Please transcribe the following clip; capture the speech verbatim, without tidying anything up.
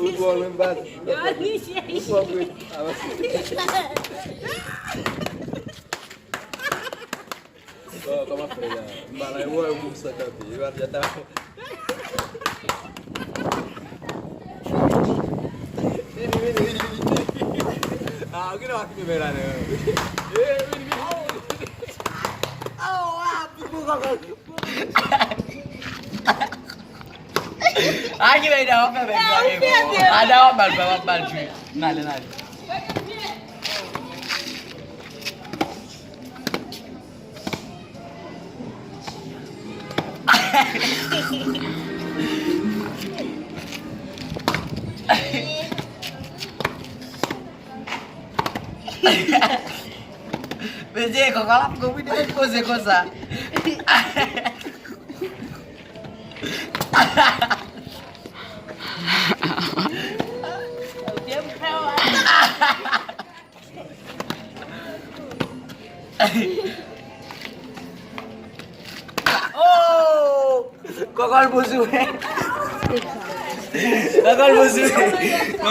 Ou twò lwen, baz. Ou twò pre. Avanse. Bon, kòman fè la? M pa la, wè, moun sa kanpe. Yo ap di, ata. Vini, vini, vini, vini. Ah, ou gen dwa kite men la, non. Eh, vini, vini, vini. Oh, ah, pou, pou, pou, pou. Ah, ki lè w ap fè bèk la, eh? Ah, da w ap mal, w ap mal jwe. N ale, n ale. Mesye, kòkòt la poko vin poze konsa. Oh! Kòkòt pou sou. Kòkòt pou sou.